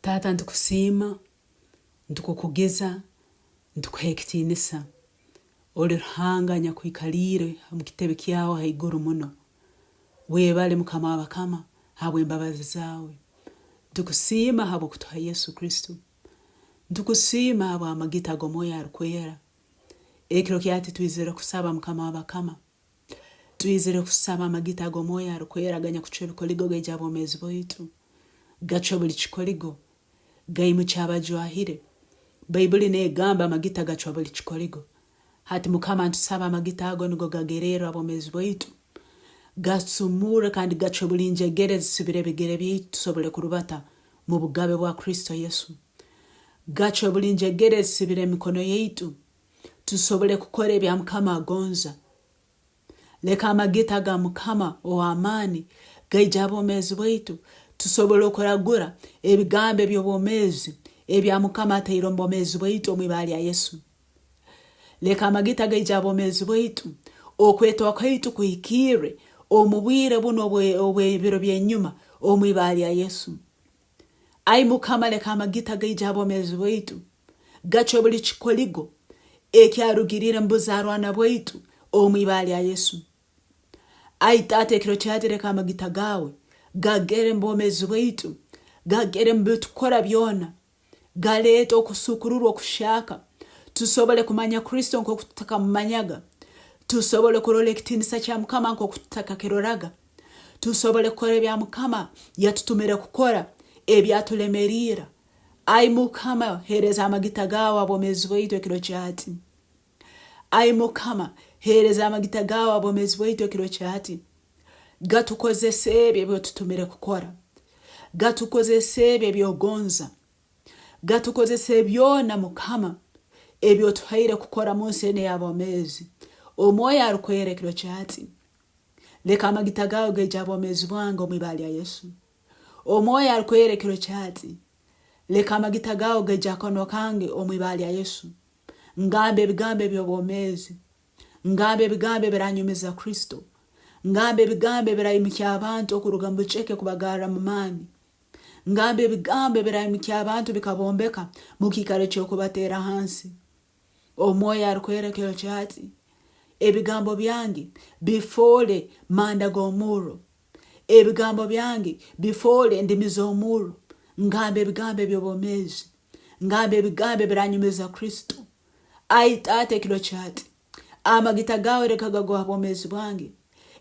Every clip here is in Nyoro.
Taata nitukusiima, nitukukugiza, nitukuha ekitiinisa. Oli Ruhanga anyakwikaliire omu kitebe kyawe haiguru muno. Webale Mukama w'abakama habw'embabazi zaawe. Nitukusiima habw'okutuha Yesu Kristo. Nitukusiima habw'amagita ag'Omwoyo Arukwera. Ekiro kya hati twizire kusaba Mukama w'abakama. Twizire kusaba amagita ag'Omwoyo Arukwera aganyakucwa ebikoligo gaija ha bwomeezi bwaitu. Gacwe buli kikoligo. Gaimukye abajwahire. Baibuli n'egamba amagita gacwa buli kikoligo. Hati Mukama ntusaba amagita ago nigo gagererre ha bwomeezi bwaitu, gasumurre kandi gacwe buli njegere ezisibire ebigere byaitu tusobole kurubata mu bugabe bwa Kristo Yesu. Gacwe buli njegere ezisibire emikono yaitu tusobole kukora ebya Mukama agonza. Leka amagita ga Mukama ow'amaani gaije ha bwomeezi bwaitu tusobole okuragura ebigambo eby'obwomeezi ebya Mukama ataire omu bwomeezi bwaitu omu ibara lya Yesu. Leka amagita gaije ha bwomeezi bwaitu okwetwa kwaitu kuhikirre omu bwire bunu obw'ebiro by'enyuma omu ibara lya Yesu. Ai Mukama leka amagita gaije ha bwomeezi bwaitu gacwe buli kikoligo ekyarugiriire mu buzaarwana bwaitu omu ibara lya Yesu. Ai Taata ekiro kyahati leka amagita gaawe gagere mu bwomeezi bwaitu, gagere mu bitukora byona, galeete okusuukururwa okuhyaka, tusobole kumanya Kristo nkooku tutakamumanyaga, tusobole kurora ekitiinisa kya Mukama nkooku tutakakiroraga, tusobole kukora ebya Mukama yatutumire kukora ebyatulemeriira. Ai Mukama, heereza amagita gaawe ha bwomeezi bwaitu ekiro kya hati. Ai Mukama, heereza amagita gaawe ha bwomeezi bwaitu ekiro kya hati. Gatukozese ebi ebi otutumire kukora. Gatukozese ebi ebi ogonza. Gatukozese byona Mukama ebi otuhaire kukora munsi enu ey'abomeezi. Omwoyo Arukwera ekiro kya hati, leka amagita gaawe gaije ha bwomeezi bwange omu ibara lya Yesu. Omwoyo Arukwera ekiro kya hati, leka amagita gaawe gaije ha kanwa kange omu ibara lya Yesu. Ngambe ebigambo eby'obwomeezi. Ngambe ebigambo ebiranyumiza Kristo. Ngambe ebigambo ebiraimukya abantu okuruga mu buceke kubagarra mu maani. Ngambe ebigambo ebiraimukya abantu bikabombeka mu kiikaro ky'okubateera hansi. Omwoyo Arukwera ekiro kya hati, ebigambo byange bifoole manda g'omurro. Ebigambo byange bifoole endimi z'omurro. Ngambe ebigambo eby'obwomeezi. Ngambe ebigambo ebiranyumiza Kristo. Ai Taata ekiro kya hati, amagita gaawe leka gagwe ha bwomeezi bwange.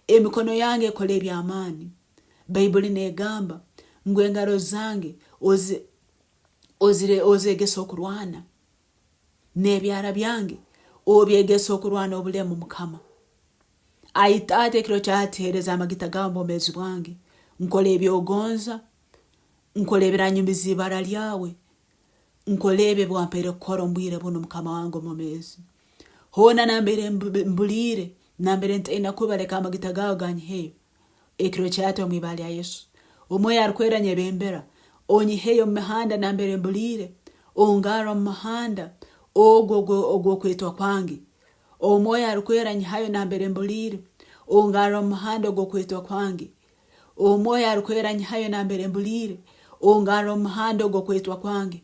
Emikono yange ekole eby'amaani. Baibuli n'egamba ngu engaro zange ozegese okurwana. N'ebyara byange obyegese okurwana obulemu Mukama. Ai Taata ekiro kya hati heereza amagita gaawe omu bwomeezi bwange, nkole eby'ogonza, nkole ebiranyumiza ibara lyawe, nkole ebi ebi wampaire kukora omu bwire bunu Mukama wange omwomeezi. Hoona nambere mbuliire, nambere ntaina kuba leka amagita gaawe ganyiheyo. Ekiro kya hati omu ibara lya Yesu. Omwoyo Arukwera nyebembera, onyiheyo omu mihanda nambere mbuliire, ongarre omu muhanda ogu ogw'okwetwa kwange. Omwoyo Arukwera nyihayo nambere mbuliire, ongarre omu muhanda ogw'okwetwa kwange. Omwoyo Arukwera nyihayo nambere mbuliire, ongarre omu muhanda ogw'okwetwa kwange.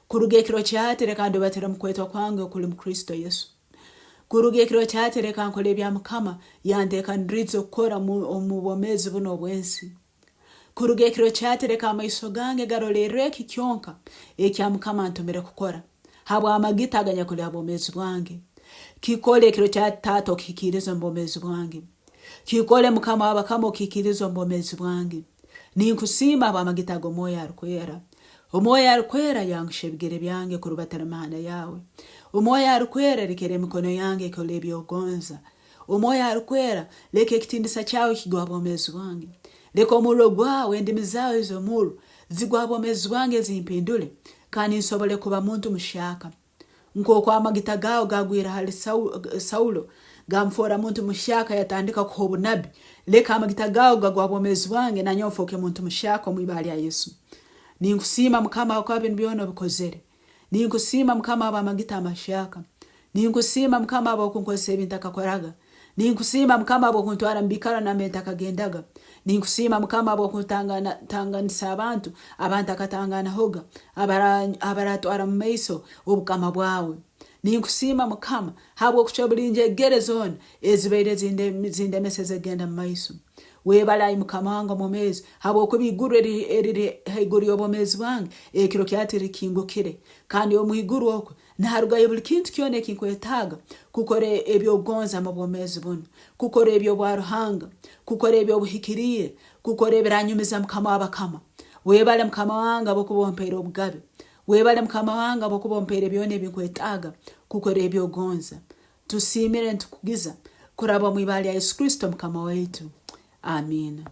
Kuruga ekiro kya hati leka ndubatire omu kwetwa kwange okuli mu Kristo Yesu. Kuruga ekiro kya hati leka nkole ebya Mukama yantekaniriize kukora omu bwomeezi bunu obw'ensi. Kuruga ekiro kya hati leka amaiso gange garolerre eki kyonka ekya Mukama antumire kukora habw'amagita aganyakuli ha bwomeezi bwange. Kikole ekiro kya hati Taata okihikiirize omu bwomeezi bwange. Kikole Mukama w'abakama okihikiirize omu bwomeezi bwange. Ninkusiima habw'amagita ag'Omwoyo Arukwera. Omwoyo Arukwera yanguhya ebigere byange kurubatira emihanda yaawe. Omwoyo Arukwera lekera emikono yange ekole eby'ogonza. Omwoyo Arukwera leka ekitiinisa kyawe kigwe ha bwomeezi bwange. Leka omurro gwawe, endimi zaawe ez'omurro zigwe ha bwomeezi bwange zimpindule kandi nsobole kuba muntu muhyaka. Nk'oku amagita gaawe gaagwire hali Saulo, gaamufoora muntu muhyaka yatandika kuha obunabbi, leka amagita gaawe gagwe ha bwomeezi bwange nanyowe nfooke muntu muhyaka omu ibara lya Yesu. Ninkusiima Mukama habwokuba binu byona obikozere. Ninkusiima Mukama habw'amagita amahyaka. Ninkusiima Mukama habw'okunkozesa ebi ntakakoraga. Ninkusiima Mukama habw'okuntwara mu biikaro nambere ntakagendaga. Ninkusiima Mukama habw'okuntanganisa abantu abantakatanganahoga abaratwara mu maiso obukama bwawe. Ninkusiima Mukama habw'okucwa buli njegere zoona ezibaire zindemeseze kugenda mu maiso. Webale ai Mukama wange omwomeezi habwokuba iguru eriri haiguru y'obwomeezi bwange ekiro kya hati rikingukire kandi omu iguru okwe Niharugayo buli kintu kyona eki nkwetaaga kukora eby'okugonza mu bwomeezi bunu, kukora eby'obwa Ruhanga, kukora eby'obuhikiriire, kukora ebiranyumiza Mukama w'abakama. Webale Mukama wange habwokuba ompaire obugabe. Webale Mukama wange habwokuba ompaire byona ebi nkwetaaga kukora eby'ogonza. Tusiimire nitukugiza kuraba omu ibara lya Yesu Kristo Mukama waitu. Amiina.